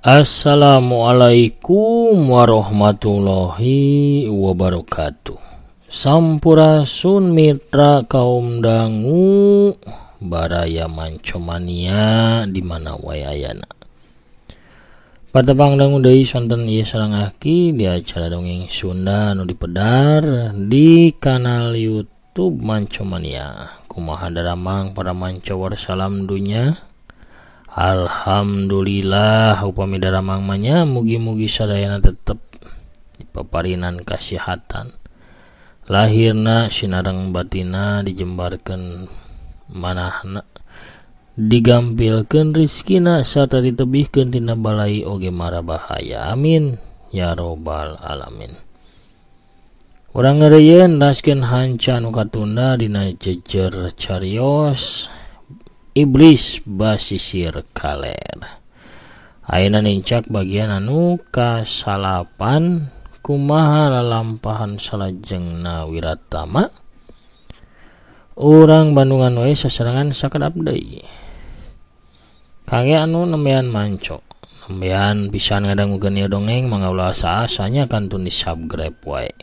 Assalamualaikum warahmatullahi wabarakatuh. Sampurasun mitra kaum dangu baraya mancomania di mana wae ayana. Patepang dangu deui sonten ieu sareng aki di acara dongeng Sunda nu dipedar di kanal YouTube Mancomania. Kumaha daramang para mancowar salam dunya. Alhamdulillah upami daramang manya mugi-mugi sadayana tetep dipaparinan kasihatan. Lahirna sinareng batina dijembarkeun manahna, digampilkeun rizkina sarta ditebihkeun tina balai oge mara bahaya. Amin ya robbal alamin. Urang ngeureuyeuan raskeun hanca nu katunda dina jejer carios Iblis Basisir Kaler. Ayeuna nincak bagian anu kasalapan kumaha lalampahan salajengna Wiratama. Urang Bandungan wae sasarengan sakedap deui. Kangge anu nembean manco, nembean pisan ngadangukeun ieu dongeng mangga ulah asa-asanya kantun di subscribe wae.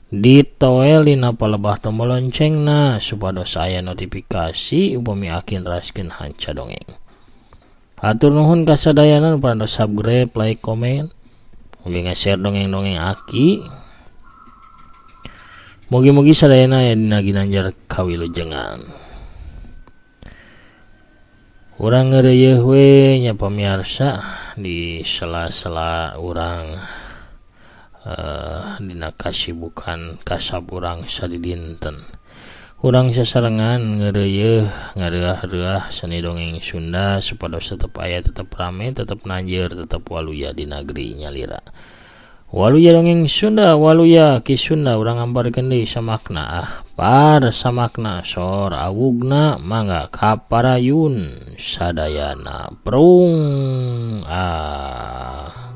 Ditoel dina palebah tombol loncengna supados aya notifikasi upami akin raskeun hanca dongeng. Hatur nuhun kasadayana nu parantos subscribe, like, komen, mugi nge-share dongeng-dongeng aki. Mugi-mugi sadayana aya dina ginanjar kawilujengan. Urang ngeureuyeuh we nya pamiarsa di sela-sela urang dina kasibukan kasab urang sadidinten. Urang sasarengan ngeureuyeuh ngareah-reah seni dongeng Sunda supados tetep aya, tetep rame, tetep nanjeur, tetep waluya di nagri nyalira. Waluya dongeng Sunda, waluya Ki Sunda urang ngambarkeun deui samakna ah par samakna sor awugna mangga kaparayun sadayana prung ah.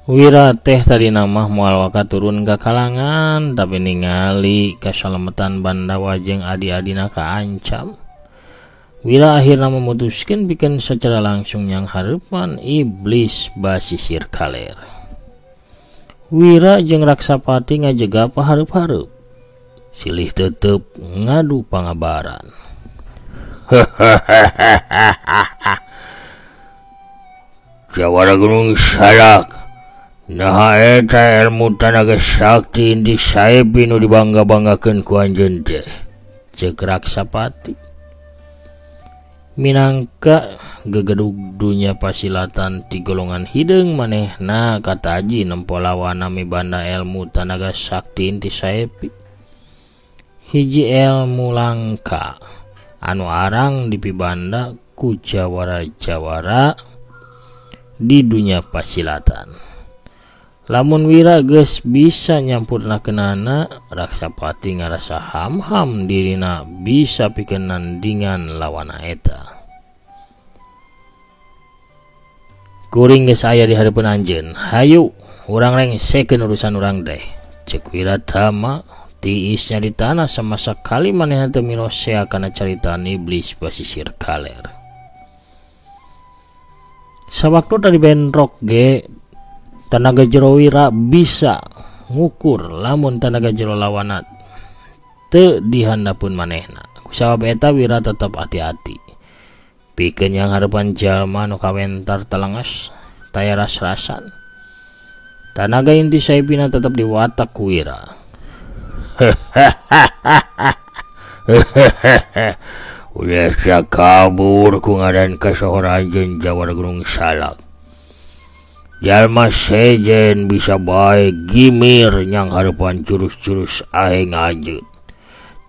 Wira teh tadi namah moal waka turun ka kalangan tapi ningali kasalametan Bandawa jeung adi-adina kaancam. Wira akhirna memutuskeun pikeun secara langsung yang hareupan Iblis Basisir Kaler. Wira jeung Raksapati ngajega pahareup-hareup. Silih tetep ngadu pangabaran. Jawara Gunung Salak. Nah eta ilmu tanaga sakti inti saepi nu dibangga-banggakeun ku anjeun teh. Ceuk Raksapati. Minangka gegedug dunya pasilatan ti golongan hideung manehna kataji nempo lawana mibanda ilmu tanaga sakti inti saepi. Hiji ilmu langka anu arang dipibanda ku jawara-jawara di dunya pasilatan. Lamun Wira geus bisa nyampurnakeunana, Raksapati ngarasa ham-ham dirina bisa pikeun nandingan lawana eta. Kuring geus aya di hareupeun anjeun, hayu urang rengsekeun urusan urang teh. Ceuk Wiratama tiisnya di tanah sama sakali manehna teu mirosea kana caritaan Iblis Basisir Kaler. Sawaktu tadi bentrok ge tanaga jero Wira bisa ngukur lamun tanaga jero lawana teu dihandapun manehna. Kusabab eta Wira tetep hati-hati. Pikeun yang hareupan jalma nu kawentar telenges taya ras-rasan. Tanaga inti saipina tetep diwatak ku Wira. Ulah kabur ku ngaran kasohor anjeun Jawara Gunung Salak. Jalma sejen bisa bae gimir nyang hareupan jurus-jurus aing anjeun.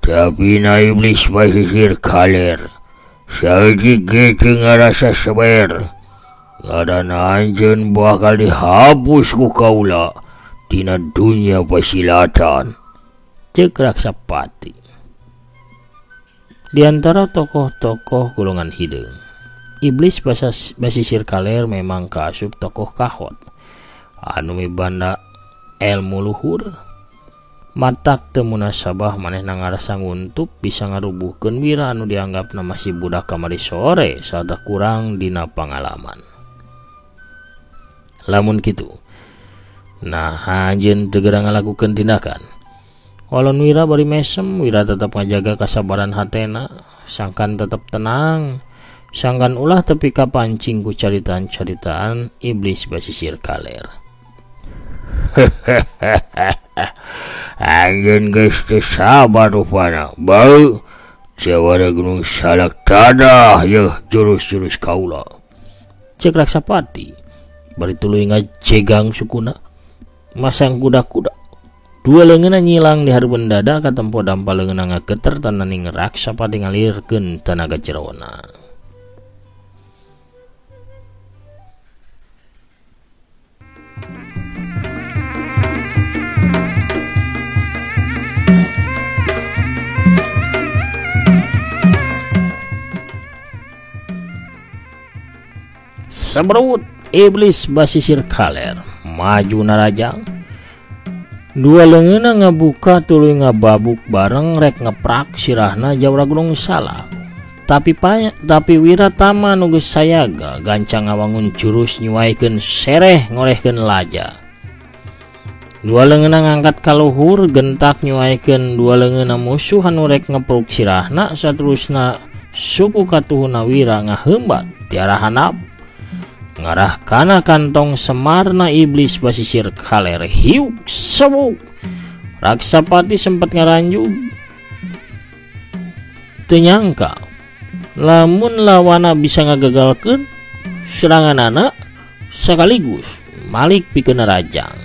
Tapi na Iblis Basisir Kaler saeutik ge teu ngarasa seber. Ngaran anjeun bakal dihapus ku kaula tina dunya pasilatan. Ceuk Raksapati. Di antara tokoh-tokoh golongan hideung, Iblis basisir kaler memang kaasup tokoh kahot anu mibanda ilmu luhur. Matak teu munasabah manehna ngarasa nguntup bisa ngarubuhkeun Wira anu dianggapna masih budak kamari sore sarta kurang dina pangalaman. Lamun kitu, nah anjeun teu geura ngalakukeun tindakan. Walon Wira bari mesem, Wira tetep ngajaga kasabaran hatena, sangkan tetep tenang, sangkan ulah tepi kapancing ku caritaan-caritaan iblis basisir kaler. Anjeun geus teu sabar rupana. Bau Jawara Gunung Salak tadah yeuh jurus-jurus kaula. Cek Raksapati bari tuluy ngajegang sukuna, masang kuda-kuda. Dua leungeunna nyilang di hareupeun dada katempo dampa leungeunna ngageter tananing Raksapati ngalirkeun tanaga jerona. Seberut iblis basisir kaler maju narajang. Dua leungeunna ngabuka tuluy ngababuk bareng rek ngeprak sirahna Jawara Gunung Salak. Tapi Wiratama nu geus sayaga gancang ngawangun jurus nyuaikeun sereh ngorehkeun laja. Dua leungeunna ngangkat ka luhur gentak nyuaikeun dua leungeunna musuh anu rek ngepruk sirahna saterusna suku katuhuna Wira ngaheumbat ti arah handap. Ngarah kana kantong semarna iblis basisir kaler hiuk sebuk. Raksapati sempat ngaranjug. Teu nyangka lamun lawana bisa ngagagalkeun seranganana sekaligus malik pikeun rajang.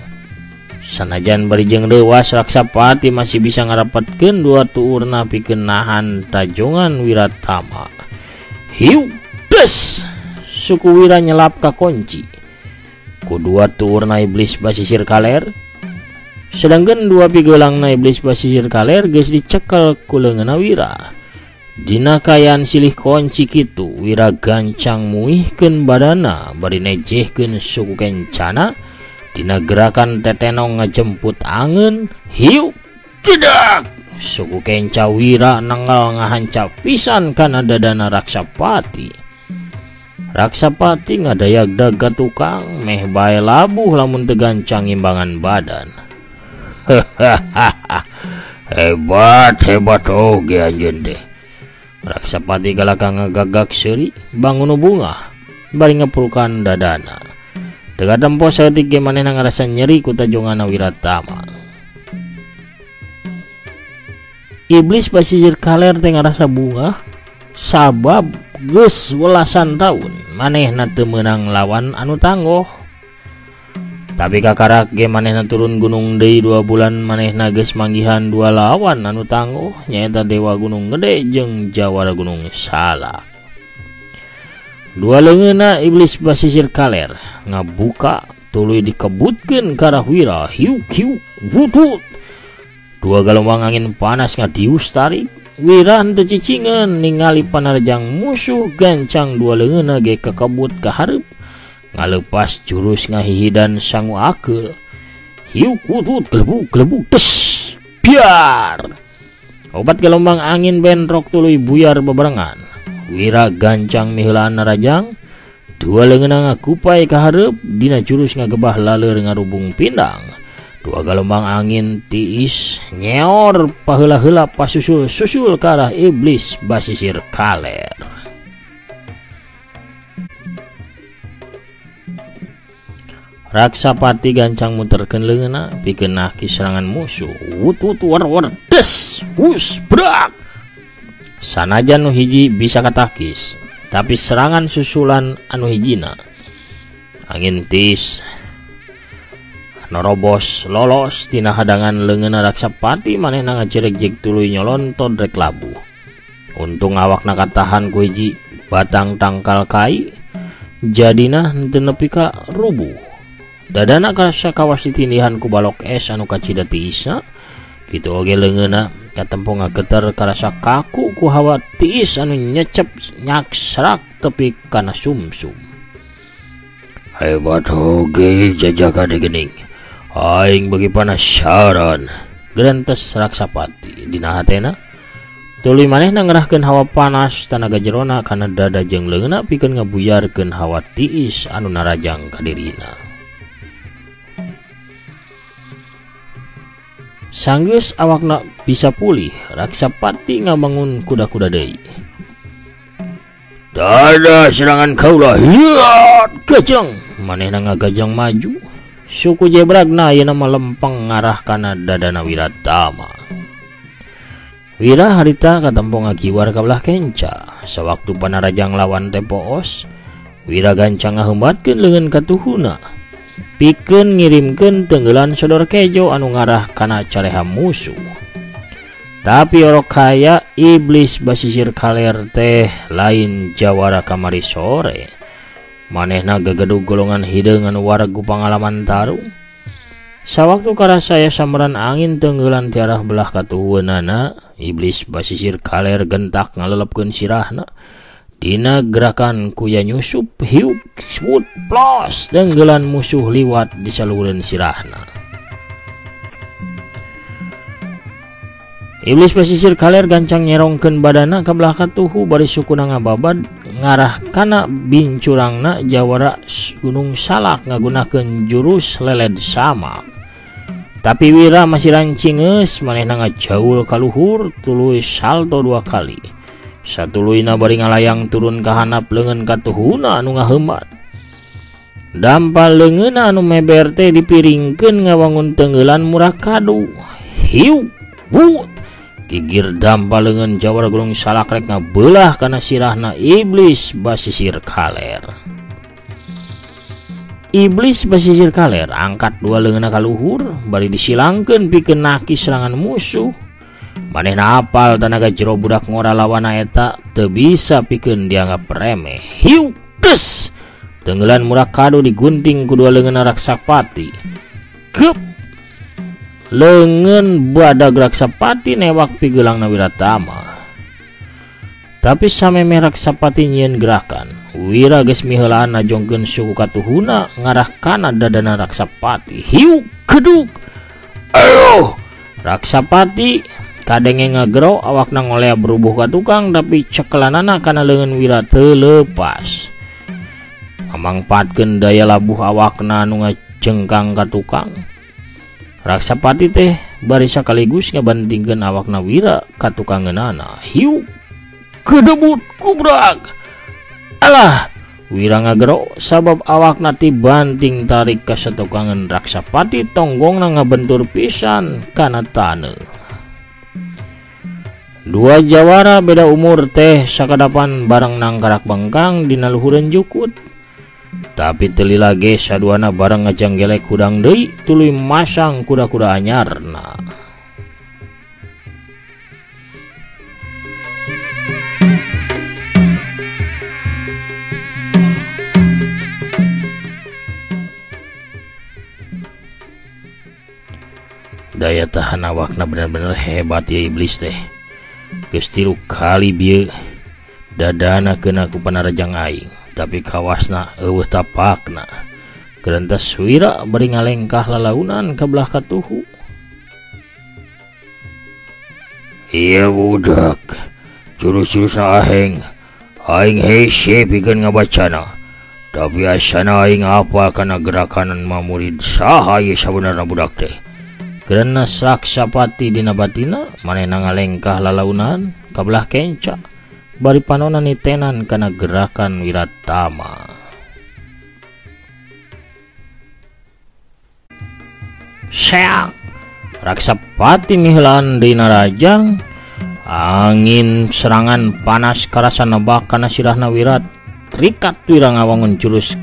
Sanajan bari jeung leuwas Raksapati masih bisa ngarapatkeun dua tuurna pikeun nahan tajongan Wiratama. Hiuk des. Suku Wira nyelap ka kunci ku dua tuurna iblis basisir kaler, sedangkan dua pigeulangna iblis basisir kaler geus dicekel ku leungeunna Wira. Dina kaayaan silih kunci kitu Wira gancang muihkeun badana bari nejehkeun suku kencana dina gerakan tetenong ngajemput angeun hiuk jedak. Suku kenca Wira nenggal ngahancap pisan kana dadana Raksapati. Raksapati ngadayagdag ka tukang meh bae labuh lamun teu gancang imbangan badan. Hebat hebat oge anjeun teh. Raksapati galakang ngagagak seuri bangun bungah bari ngeprukan dadana. Teu katempo saeutik ge manehna ngarasa nyeri ku tajonganna Wiratama. Iblis basisir kaler teh ngarasa bungah sabab geus welasan taun manehna teu meunang lawan anu tanggoh. Tapi kakarak ge manehna turun gunung deui 2 bulan manehna geus manggihan dua lawan anu tanggoh nyaeta Dewa Gunung Gede jeung Jawara Gunung Salak. Dua leungeunna iblis basisir kaler ngabuka tuluy dikebutkeun ka arah Wira hiuk hiuk wutut. Dua gelombang angin panas ngadius tarik. Wira henteu cicingeun ningali panarjang musuh gancang dua leungeunna ge kekebut ka hareup ngalepas jurus ngahihidan sangu akeul. Hiuk wutut glebuk glebuk des biar. Obat gelombang angin bentrok tuluy buyar bebarengan. Wira gancang miheulaan narajang, dua leungeunna ngakupai ka hareup dina jurus ngagebah laleur ngarubung pindang. Dua gelombang angin tiis nyeor paheula-heula pasusul-susul ka arah iblis basisir kaler. Raksapati gancang muterkeun leungeunna pikeun nahki serangan musuh. Wut wut war war des hus brak. Sanajan nu hiji bisa katakis, tapi serangan susulan anu hijina angin tiis norobos lolos tina hadangan leungeunna Raksapati manehna ngajereg-jeg tuluy nyolontod rek labuh. Untung awakna katahan ku hiji batang tangkal kai jadina henteu nepi ka rubuh. Dadana karasa kawas ditindihan ku balok es anu kacida tiisna kitu oge leungeunna Katempo ngageter karasa kaku ku hawa tiis anu nyecep nyaksrak tepi kana sumsum. Hebat oge jajaka degening. Aing bagi penasaran. Gerentes Raksapati dina hatena. Tuluy manehna ngerahkeun hawa panas tanaga jerona kana dada jeung leungeunna pikeun ngabuyarkeun hawa tiis anu narajang ka dirina. Sanggeus awakna bisa pulih, Raksapati ngabangun kuda-kuda deui. Dada serangan kaula hiat gajeng, manehna ngagajeng maju. Suku jebragna ayeuna mah lempeng ngarah kana dadana Wiratama. Wira harita katempo ngakiwar ka belah kenca. Sawaktu panarajang lawan teh poos, Wira gancang ngahembatkeun leungeun katuhuna. Pikeun ngirimkeun tenggelan sodor kejo anu ngarah kana careha musuh. Tapi orok kaya iblis basisir kaler teh lain jawara kamari sore. Manehna gegedug golongan hideung anu wareg ku pangalaman tarung. Sawaktu karasa aya sambaran angin tenggelan ti arah belah katuhueunana, iblis basisir kaler gentak ngalelepkeun sirahna. Dina gerakan kuya nyusup hiuk swut plos tenggelan musuh liwat di saluran sirahna. Iblis pesisir kaler gancang nyerongkeun badana ka belah katuhu bari sukuna ngababad ngarah kana bincurangna jawara Gunung Salak ngagunakeun jurus leled samak. Tapi Wira masih rancingeus manehna ngajaul ka luhur tuluy salto dua kali. Satuluyna bari ngalayang turun ka handap leungeun katuhuna anu ngaheumat. Dampal leungeunna anu meber teh dipiringkeun ngawangun tenggelan murah kadu. Hiuk but gigir dampal leungeun jawara Gunung Salak rek ngabelah kana sirahna iblis basisir kaler. Iblis basisir kaler angkat dua leungeunna ka luhur bari disilangkeun pikeun nakis serangan musuh. Manehna apal tanaga jero budak ngora lawana eta teu bisa pikeun dianggap remeh. Hiuk des tenggelan murah kadu digunting ku dua leungeunna Raksapati. Geup leungeun badag Raksapati newak pigeulangna Wiratama. Tapi samemeh Raksapati nyieun gerakan, Wira geus miheulaan najongkeun suku katuhuna ngarah kana dadana Raksapati. Hiuk geduk. Aduh, Raksapati kadenge ngagero awakna ngolea berubuh ka tukang tapi cekelanana kana leungeun Wira teu leupas. Ngamangpaatkeun daya labuh awakna anu ngajengkang ka tukang. Raksapati teh bari sakaligus ngabantingkeun awakna Wira ka tukangeunana. Hiuk kedebut kubrak. Alah, Wira ngagero sabab awakna tibanting tarik ka satukangeun Raksapati tonggongna ngabentur pisan kana taneuh. Dua jawara beda umur teh sakadapan bareng nangkarak bengkang dina luhureun jukut. Tapi teu lila ge saduana bareng ngajanggelek hudang deui tuluy masang kuda-kuda anyarna. Daya tahan awakna bener-bener hebat ya iblis teh. Geus tilu kali bieu dadana keuna ku panarajang aing, tapi kawasna eueuh tapakna. Gerentas Wira bari ngalengkah lalaunan ka belah katuhu. Ieu budak, jurus-jurusna aheng. Aing hese pikeun ngabacana. Tapi asana aing apal kana gerakanan mamurid saha ieu sabenerna budak teh. Karena Raksapati dina batina manehna ngalengkah lalaunan ka belah kenca bari panona nitenan kana gerakan Wiratama. Seak Raksapati miheulaan dina rajang angin serangan panas karasa nebak kana sirahna Wira. Trikat Wira ngawangun jurus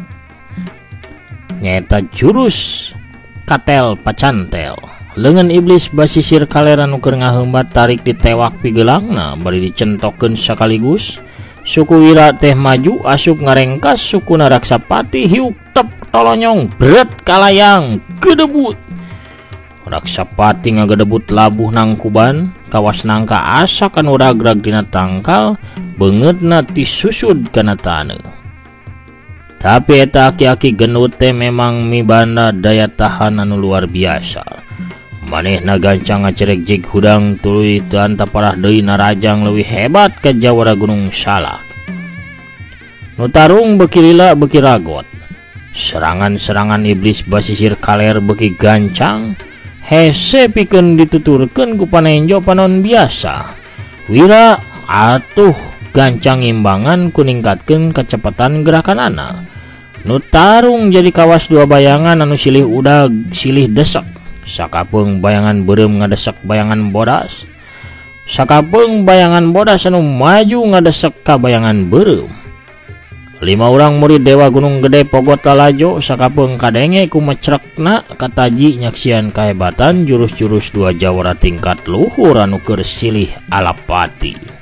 nyaeta jurus katel pacantel. Leungeun iblis basisir kaler anu keur ngaheumbat tarik ditewak pigeulangna bari dicentokeun sakaligus. Suku Wira teh maju asup ngarengkas sukuna Raksapati hiuk tep tolonyong bret kalayang gedebut. Raksapati ngagedebut labuh nangkuban kawas nangka asak anu ragrag dina tangkal beungeutna tisusud kana taneuh. Tapi eta aki-aki gendut teh memang mibanda daya tahan anu luar biasa. Manehna gancang ngacerek jig hudang tuluy teu antaparah deui narajang leuwih hebat ka jawara Gunung Salak. Nu tarung beuki lila beuki ragot. Serangan-serangan iblis basisir kaler beuki gancang, hese pikeun dituturkeun ku panenjo panon biasa. Wira atuh gancang imbangan ku ningkatkeun kecepatan gerakanana. Nu tarung jadi kawas dua bayangan anu silih udag silih desek. Sakapeung bayangan beureum ngadesek bayangan bodas. Sakapeung bayangan bodas anu maju ngadesek ka bayangan beureum. 5 orang murid Dewa Gunung Gede pogot lalajo sakapeung kadenge ku mecrekna kataji nyaksian kahebatan jurus-jurus dua jawara tingkat luhur anu keur silih alapati.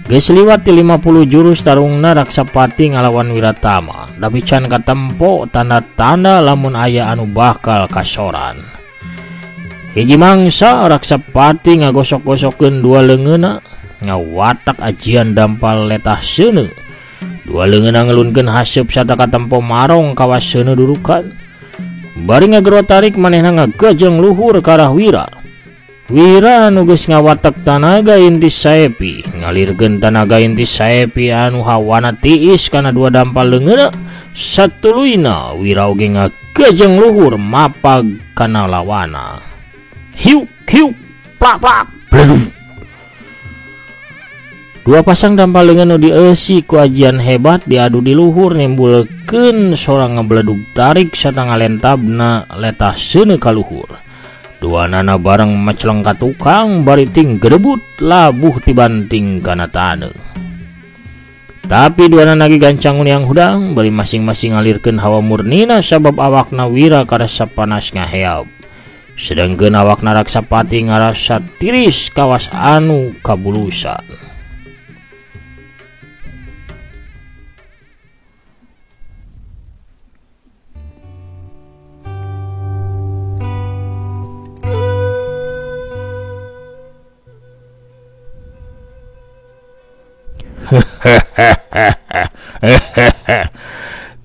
Geus liwat ti 50 jurus tarungna Raksapati ngalawan Wiratama, tapi can katempo tanda-tanda lamun aya anu bakal kasoran. Hiji mangsa Raksapati ngagosok-gosokeun dua leungeunna, ngawatak ajian dampal letah seuneu. Dua leungeunna ngelunkeun haseup sarta katempo marong kawas seuneu durukan. Bari ngagero tarik manehna ngagejeng luhur ka arah Wira. Wira anu geus ngawatek tanaga inti saepi, ngalirkeun tanaga inti saepi anu hawana tiis kana dua dampal leungeunna. Satuluyna Wira oge ngagejeng luhur mapag kana lawana. Hiuk hiuk plak plak bledug. Dua pasang dampal leungeun nu dieusi ku ajian hebat diadu di luhur nimbulkeun sora ngebledug tarik sarta ngalentabna letah seuneu ka luhur. Dua nana bareng meceleng ka tukang bari ting gerebut labuh tibanting kana taneuh. Tapi dua nana ge gancang yang hudang bari masing-masing ngalirkeun hawa murnina sabab awakna Wira karasa panas ngaheab. Sedangkeun awakna Raksapati ngarasa tiris kawas anu kabulusan.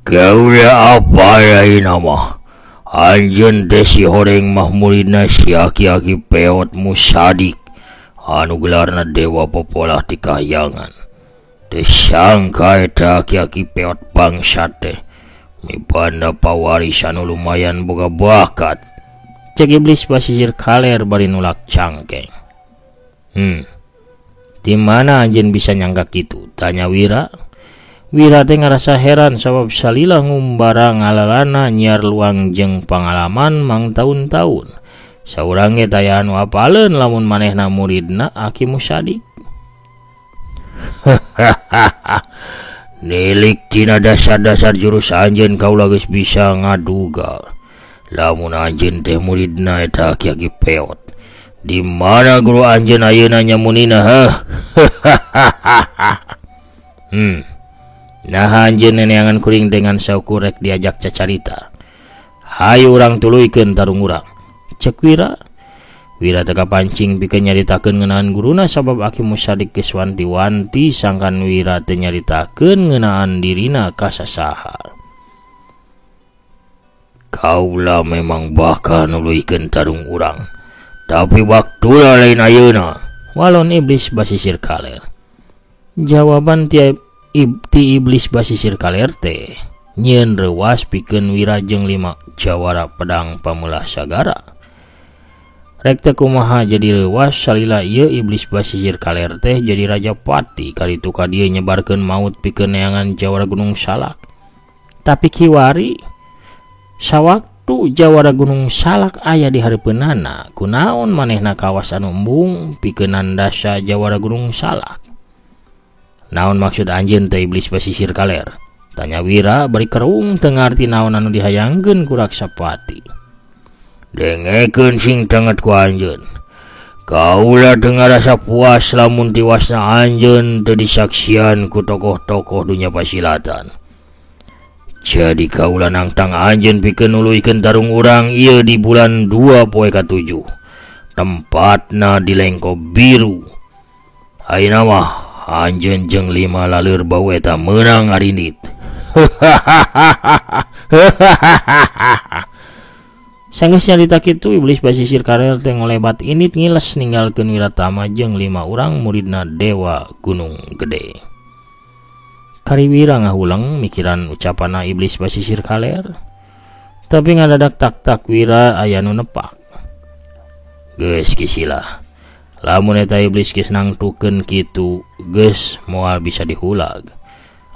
Gawe apa ya nama anjeun teh si horeng mah muridna si aki-aki peot Musadik anu gelarna Dewa Popolah ti Kahyangan. Teu sangka eta aki-aki peot bangsat teh mibanda pawarisan anu lumayan boga bakat. Cek iblis basisir kaler bari nulak cangkeng. Di mana anjeun bisa nyangka kitu? Tanya Wira. Wira teh ngarasa heran sabab salila ngumbara ngalalana nyiar luang jeung pangalaman mang taun-taun. Saurang ge taya anu apaleun lamun manehna muridna Aki Musadik. Nilik tina dasar-dasar jurus anjeun kaula geus bisa ngaduga lamun anjeun teh muridna eta aki-aki peot. Di mana guru anjeun ayeuna nyamunina heuh? Nah anjeun neneangan kuring dengan saukur rek diajak cacarita. Hayu urang tuluykeun tarung urang. Cek Wira. Wira teu kapancing pikeun nyaritakeun ngeunaan guruna sabab Aki Musadik geus wanti-wanti sangkan Wira teu nyaritakeun ngeunaan dirina ka sasaha. Kaula memang bakal nuluykeun tarung urang. Tapi waktu lain ayeuna. Walon iblis basisir kaler. Jawaban ti iblis basisir kaler teh nyieun reuwas pikeun Wira jeung 5 jawara pedang pamulah sagara. Rek teh kumaha jadi reuwas salila ieu iblis basisir kaler teh jadi raja pati karitu ka dieu nyebarkeun maut pikeun neangan jawara Gunung Salak. Tapi kiwari sawak jawara Gunung Salak aya di hareupeunana, kunaon manehna kawas anu embung pikeun nandasa jawara Gunung Salak. Naon maksud anjeun teh iblis basisir kaler? Tanya Wira bari kerung teu ngarti naon anu dihayangkeun ku Raksapati. Dengekeun sing tenget ku anjeun. Kaula teu ngarasa puas lamun tiwasna anjeun teu disaksian ku tokoh-tokoh dunya pasilatan. Jadi kaula nangtang anjeun pikeun nuluykeun tarung urang ieu di bulan 2 poe ka-7. Tempatna di Lengko Biru. Ayeuna mah anjeun jeung 5 laleur bau eta meunang arindit. Sanggeus nyarita kitu iblis basisir kaler teh ngolebat indit ngiles ninggalkeun Wiratama jeung 5 urang muridna Dewa Gunung Gede. Kariwira ngahuleng mikiran ucapanna iblis basisir kaler. Tapi ngadadak tak-tak Wira aya nu nepak. Geus kisilah. Lamun eta iblis geus nangtukeun kitu, geus moal bisa dihulag.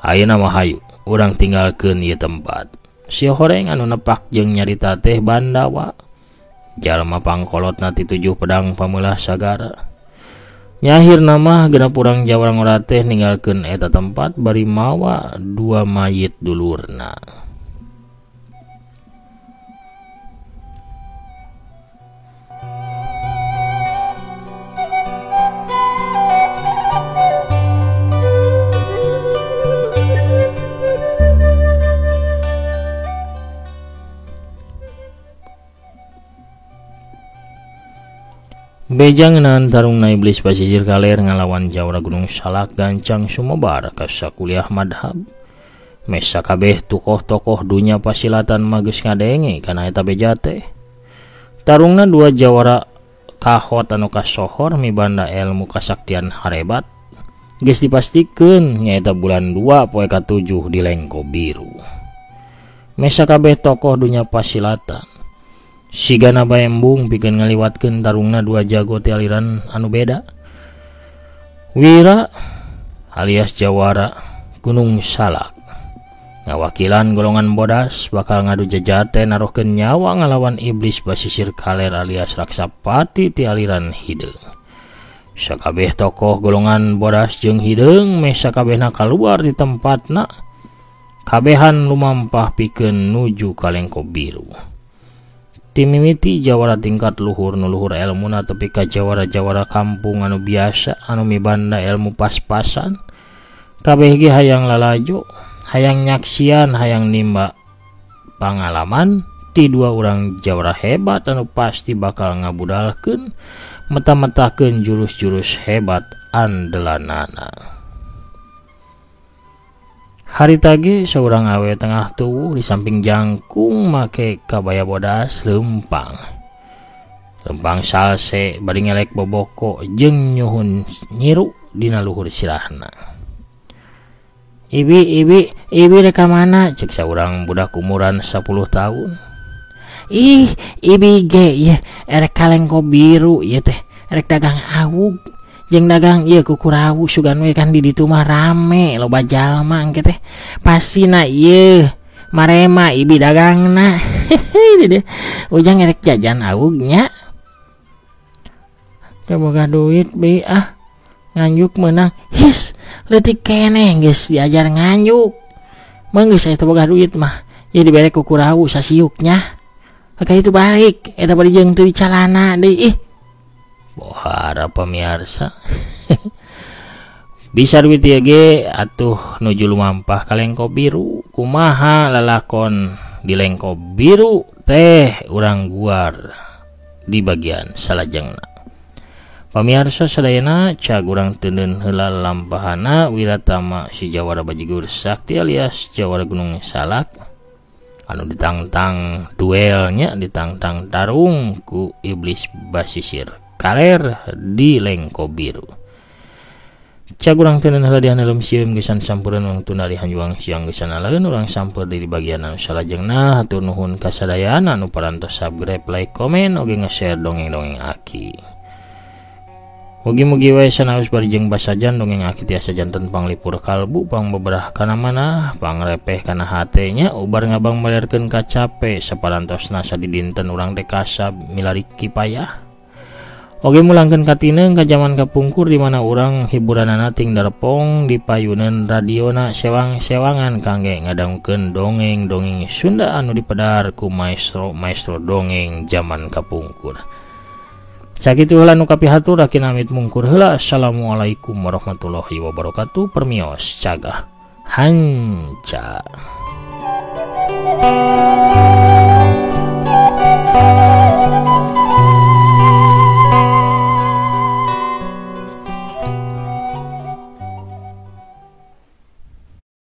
Ayeuna mah hayu urang tinggalkeun ieu tempat. Si horeng anu nepak jeung nyarita teh Bandawa. Jalma pangkolotna ti 7 pedang pameulah sagara. Nyahir nama genep urang jawara ngora teh ninggalkeun eta tempat bari mawa 2 mayit dulurna. Beja ngeunaan tarungna iblis basisir kaler ngalawan jawara Gunung Salak gancang sumebar ka sakuliah madhab. Mesa kabeh tokoh-tokoh dunya pasilatan mah geus ngadenge kana eta beja teh. Tarungna dua jawara kahot anu kasohor mibanda ilmu kasaktian harebat geus dipastikeun nyaeta bulan 2 poe ka-7 di Lengko Biru. Mesa kabeh tokoh dunya pasilatan sigana bae embung pikeun ngaliwatkeun tarungna dua jago ti aliran anu beda. Wira alias jawara Gunung Salak ngawakilan golongan bodas bakal ngadu jejate naruhkeun nyawa ngalawan iblis basisir kaler alias raksapati ti aliran hideung. Sakabeh tokoh golongan bodas jeung hideung meh sakabehna kaluar di tempatna kabehan lumampah pikeun nuju ka Lengko Biru. Timimiti jawara tingkat luhur nu luhur elmuna tepi ka jawara-jawara kampung anu biasa anu mibanda ilmu pas-pasan kabeh ge hayang lalajo, hayang nyaksian, hayang nimba pangalaman ti dua urang jawara hebat anu pasti bakal ngabudalkeun meta-metakeun jurus-jurus hebat andelanana. Harita ge saurang awe tengah tuwuh di samping jangkung make kabaya bodas lempang. Lempang salse bari ngelek boboko jeung nyuhun nyiru dina luhur sirahna. Ibi, ibi, ibi rek ka mana? Cek saurang budak umuran 10 tahun. Ih, ibi ge ieu erek ka Lengko Biru ieu teh, erek dagang awug. Jeung dagang ieu kukurawu sugan we kan di ditu mah rame loba jalma engke teh pasina ieu marema ibi dagangna. Ujang erek jajan awug nya. Teu boga duit bi ah nganjuk meunang. His leutik keneh geus diajar nganjuk. Meung geus aya teu boga duit mah ieu dibere kukurawu sasiuk nya. Maka itu balik eta bari jeung teu dicalana deui ih. Bohara pemirsa. Bisa duit ieu ge atuh nuju lumampah ka Lengko Biru. Kumaha lalakon di Lengko Biru teh urang guar di bagian salajengna. Pamirsa sadayana cag urang teuneun heula lampahana Wiratama si jawara bajigur sakti alias jawara Gunung Salak anu ditangtang duelnya, ditangtang tarung ku iblis basisir kaler di Lengko Biru. Cag urang teuneun heula dihaneulem sieun geusan sampureun wang tunari hanjuang siang geusan alaeun urang sampeur di bagian anu salajengna. Hatur nuhun kasadayana anu parantos subscribe, like, komen oge nge-share dongeng-dongeng aki. Mugi-mugi wae sanaos bari jeung basajan dongeng aki tiasa janten panglipur kalbu, pangbeberah kana manah, pangrepeh kana hatenya, ubar ngabang malerkeun kacape saparantosna sadidinten urang teh kasab milari kipayah. Oge mulangkeun katineung ka jaman kapungkur di mana urang hiburanana ting darepong di payuneun radiona sewang-sewangan kangge ngadangukeun dongeng-dongeng Sunda anu dipedar ku maestro-maestro dongeng jaman kapungkur. Sakitu heula nu kapihatur akin amit mungkur heula. Assalamualaikum warahmatullahi wabarakatuh. Permios cagah hanca. Bye.